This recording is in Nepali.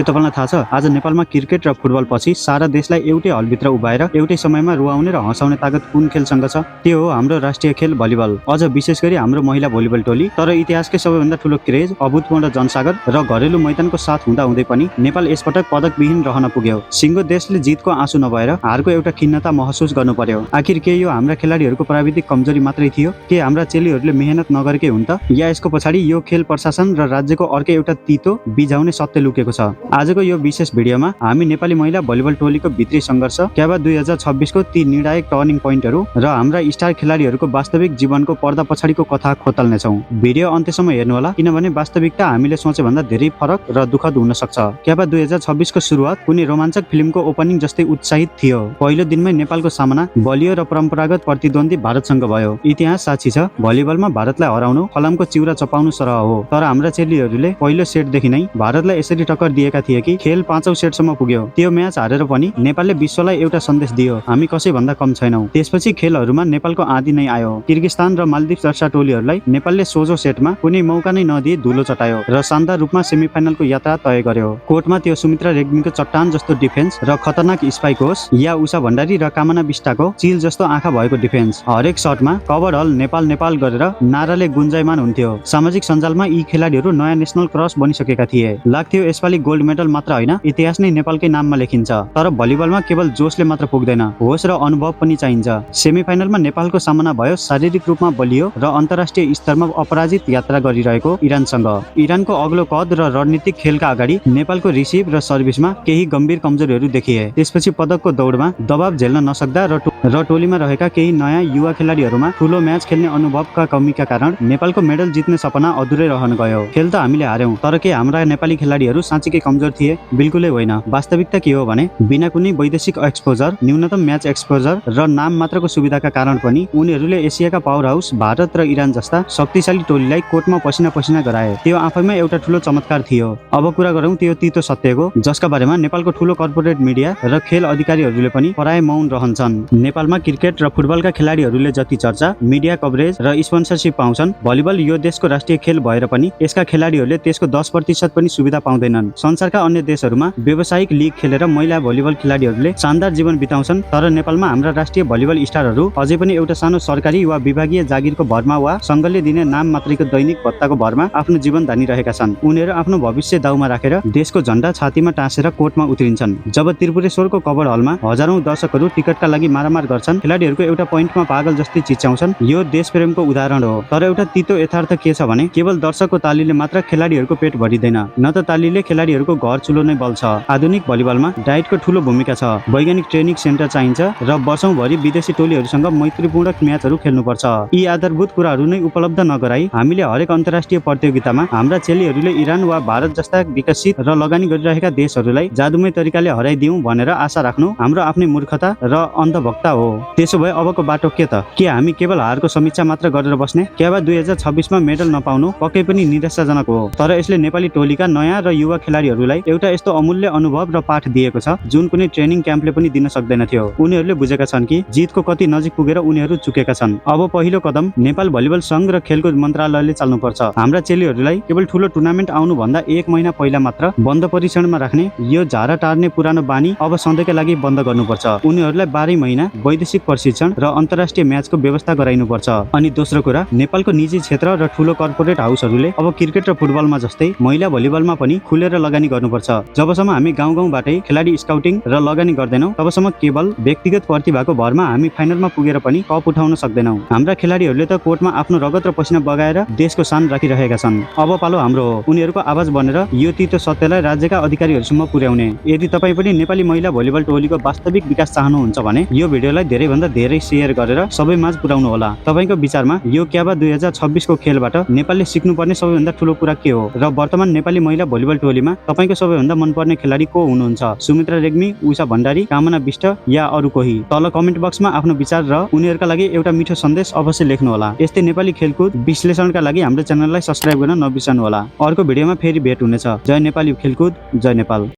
के तपाईलाई थाहा छ आज नेपालमा क्रिकेट र फुटबल पछि सारा देशलाई एउटै हलभित्र उभाएर एउटै समयमा रुवाउने र हँसाउने ताकत कुन खेलसँग छ? त्यो हो हाम्रो राष्ट्रिय खेल भलिबल। अझ विशेष गरी हाम्रो महिला भलिबल टोली। तर इतिहासकै सबैभन्दा ठूलो क्रेज, अभूतपूर्व जनसागर र घरेलु मैदानको साथ हुँदाहुँदै पनि नेपाल यसपटक पदकविहीन रहन पुग्यो। सिङ्गो देशले जितको आँसु नभएर हारको एउटा खिन्नता महसुस गर्नु पर्यो। आखिर के यो हाम्रा खेलाडीहरूको प्राविधिक कमजोरी मात्रै थियो? के हाम्रा चेलीहरूले मेहनत नगरेकै हुन् त? या यसको पछाडि यो खेल प्रशासन र राज्यको अर्कै एउटा तितो बिझाउने सत्य लुकेको छ? आजको यो विशेष भिडियोमा हामी नेपाली महिला भलिबल टोलीको भित्री सङ्घर्ष, क्याबा 2026 को ती निर्णायक टर्निङ पोइन्टहरू र हाम्रा स्टार खेलाडीहरूको वास्तविक जीवनको पर्दा पछाडिको कथा खोतल्नेछौँ। भिडियो अन्त्यसम्म हेर्नुहोला, किनभने वास्तविकता हामीले सोचे भन्दा धेरै फरक र दुःखद हुन सक्छ। क्याबा 2026 को सुरुवात कुनै रोमाञ्चक फिल्मको ओपनिङ जस्तै उत्साहित थियो। पहिलो दिनमै नेपालको सामना बलियो र परम्परागत प्रतिद्वन्दी भारतसँग भयो। इतिहास साक्षी छ, भलिबलमा भारतलाई हराउनु फलामको चिउरा चपाउनु सरह हो। तर हाम्रा चेलीहरूले पहिलो सेटदेखि नै भारतलाई यसरी टक्कर दिएका थिए कि खेल 5औं सेटसम्म पुग्यो। त्यो म्याच हारेर पनि नेपालले विश्वलाई एउटा सन्देश दियो, हामी कसैभन्दा कम छैनौं। त्यसपछि खेलहरूमा नेपालको आँधी नै आयो। किर्गिस्तान र मालदिभ जस्ता टोलीहरूलाई नेपालले सोझो सेटमा कुनै मौका नै नदिए धुलो चटायो र शानदार रूपमा सेमिफाइनलको यात्रा तय गर्यो। कोर्टमा त्यो सुमित्रा रेग्मीको चट्टान जस्तो डिफेन्स र खतरनाक स्पाइक होस् या उषा भण्डारी र कामना बिष्टको चिल जस्तो आँखा भएको डिफेन्स, हरेक शटमा कभर हल नेपाल नेपाल गरेर नाराले गुन्जायमान हुन्थ्यो। सामाजिक सञ्जालमा यी खेलाडीहरू नयाँ नेसनल क्रस बनिसकेका थिए। लाग्थ्यो यसपालि गोल्ड मेडल मात्र होइन, इतिहास नै नेपालकै नाममा लेखिन्छ। तर भलिबलमा केवल जोसले मात्र पुग्दैन, होस र अनुभव पनि चाहिन्छ। सेमिफाइनलमा नेपालको सामना भयो शारीरिक रूपमा बलियो र अन्तर्राष्ट्रिय स्तरमा अपराजित यात्रा गरिरहेको इरानसँग। इरानको अग्लो कद र रणनीतिक खेलका अगाडि नेपालको रिसिभ र सर्भिसमा केही गम्भीर कमजोरीहरू देखिए। त्यसपछि पदकको दौडमा दबाव झेल्न नसक्दा र टोलीमा रहेका केही नयाँ युवा खेलाडीहरूमा ठूलो म्याच खेल्ने अनुभवका कमीका कारण नेपालको मेडल जित्ने सपना अधुरै रहन गयो। खेल त हामीले हार्यौं, तर के हाम्रा नेपाली खेलाडीहरू साँच्चीकै कमजोर थिए? बिल्कुलै होइन। वास्तविकता के हो भने बिना कुनै वैदेशिक एक्सपोजर, न्यूनतम म्याच एक्सपोजर र नाम मात्रको सुविधाका कारण पनि उनीहरूले एसियाका पावर हाउस भारत र इरान जस्ता शक्तिशाली टोलीलाई कोर्टमा पसिना पसिना गराए। त्यो आफैमा एउटा ठूलो चमत्कार थियो। अब कुरा गरौँ त्यो तितो सत्यको, जसका बारेमा नेपालको ठूलो कर्पोरेट मिडिया र खेल अधिकारीहरूले पनि प्राय मौन रहन्छन्। नेपालमा क्रिकेट र फुटबलका खेलाडीहरूले जति चर्चा, मिडिया कभरेज र स्पोन्सरसिप पाउँछन्, भलिबल यो देशको राष्ट्रिय खेल भएर पनि यसका खेलाडीहरूले त्यसको 10% पनि सुविधा पाउँदैनन्। संसारका अन्य देशहरूमा व्यावसायिक लिग खेलेर महिला भलिबल खेलाडीहरूले शानदार जीवन बिताउँछन्, तर नेपालमा हाम्रा राष्ट्रिय भलिबल स्टारहरू अझै पनि एउटा सानो सरकारी वा विभागीय जागिरको भरमा वा सङ्घले दिने नाम मात्रैको दैनिक भत्ताको भरमा आफ्नो जीवन धानिरहेका छन्। उनीहरू आफ्नो भविष्य दाउमा राखेर देशको झण्डा छातीमा टाँसेर कोर्टमा उत्रिन्छन्। जब त्रिपुरेश्वरको कभर हलमा हजारौं दर्शकहरू टिकटका लागि मारामार गर्छन्, खेलाडीहरूको एउटा पोइन्टमा पागल जस्तै चिच्याउँछन्, यो देशप्रेमको उदाहरण हो। तर एउटा तितो यथार्थ के छ भने केवल दर्शकको तालीले मात्र खेलाडीहरूको पेट भरिदैन, न त तालीले खेलाडीहरूको घर चुलो नै बल्छ। आधुनिक भलिबलमा डाइटको ठूलो भूमिका छ। वैज्ञानिक ट्रेनिङ सेन्टर चाहिन्छ र वर्षौंभरि विदेशी टोलीहरूसँग मैत्रीपूर्ण म्याचहरू खेल्नुपर्छ। यी आधारभूत कुराहरू नै उपलब्ध नगराई हामीले हरेक अन्तर्राष्ट्रिय प्रतियोगितामा हाम्रा चेलीहरूले इरान वा भारत जस्ता विकसित र लगानी गरिरहेका देशहरूलाई जादुमय तरिकाले हराइदिउँ भनेर आशा राख्नु हाम्रो आफ्नै मूर्खता र अन्धभक्ता हो। त्यसो भए अबको बाटो के त? के हामी केवल हारको समीक्षा मात्र गरेर बस्ने? क्याबा 2026 मा मेडल नपाउनु पक्कै पनि निराशाजनक हो, तर यसले नेपाली टोलीका नयाँ र युवा खेलाडीहरूलाई एउटा यस्तो अमूल्य अनुभव र पाठ दिएको छ जुन कुनै ट्रेनिङ क्याम्पले पनि दिन सक्दैन थियो। उनीहरूले बुझेका छन् कि जितको कति नजिक पुगेर उनीहरू चुकेका छन्। अब पहिलो कदम नेपाल भलिबल संघ र खेलकुद मन्त्रालयले चाल्नुपर्छ। हाम्रा चेलीहरूलाई केवल ठूलो टुर्नामेन्ट आउनु भन्दा 1 महिना पहिला मात्र बन्द परीक्षणमा राख्ने यो झारा टार्ने पुरानो बानी अब सधैँका लागि बन्द गर्नुपर्छ। उनीहरूलाई 12 महिना वैदेशिक प्रशिक्षण र अन्तर्राष्ट्रिय म्याचको व्यवस्था गराइनुपर्छ। अनि दोस्रो कुरा, नेपालको निजी क्षेत्र र ठूलो कर्पोरेट हाउसहरूले अब क्रिकेट र फुटबलमा जस्तै महिला भलिबलमा पनि खुलेर लगानी गर्नुपर्छ। जबसम्म हामी गाउँ गाउँबाटै खेलाडी स्काउटिङ र लगानी गर्दैनौँ, तबसम्म केवल व्यक्तिगत प्रतिभाको भरमा हामी फाइनलमा पुगेर पनि कप उठाउन सक्दैनौँ। हाम्रा खेलाडीहरूले त कोर्टमा आफ्नो रगत र पसिना बगाएर देशको शान राखिरहेका छन्। अब पालो हाम्रो हो उनीहरूको आवाज बनेर यो तितो सत्यलाई राज्यका अधिकारीहरूसम्म पुर्याउने। यदि तपाईँ पनि नेपाली महिला भलिबल टोलीको वास्तविक विकास चाहनुहुन्छ भने यो भिडियोलाई धेरैभन्दा धेरै शेयर गरेर सबै माझ पुर्याउनु होला। तपाईँको विचारमा यो क्याबा 2026 को खेलबाट नेपालले सिक्नुपर्ने सबैभन्दा ठूलो कुरा के हो र वर्तमान नेपाली महिला भलिबल टोलीमा तपाईँको सबैभन्दा मनपर्ने खेलाडी को हुनुहुन्छ? सुमित्रा रेग्मी, उषा भण्डारी, कामना बिष्ट या अरू कोही? तल कमेन्ट बक्समा आफ्नो विचार र उनीहरूका लागि एउटा मिठो सन्देश अवश्य लेख्नुहोला। यस्तै नेपाली खेलकुद विश्लेषणका लागि हाम्रो च्यानललाई सब्स्क्राइब गर्न नबिर्सनु होला। अर्को भिडियोमा फेरि भेट हुनेछ। जय नेपाली खेलकुद, जय नेपाल।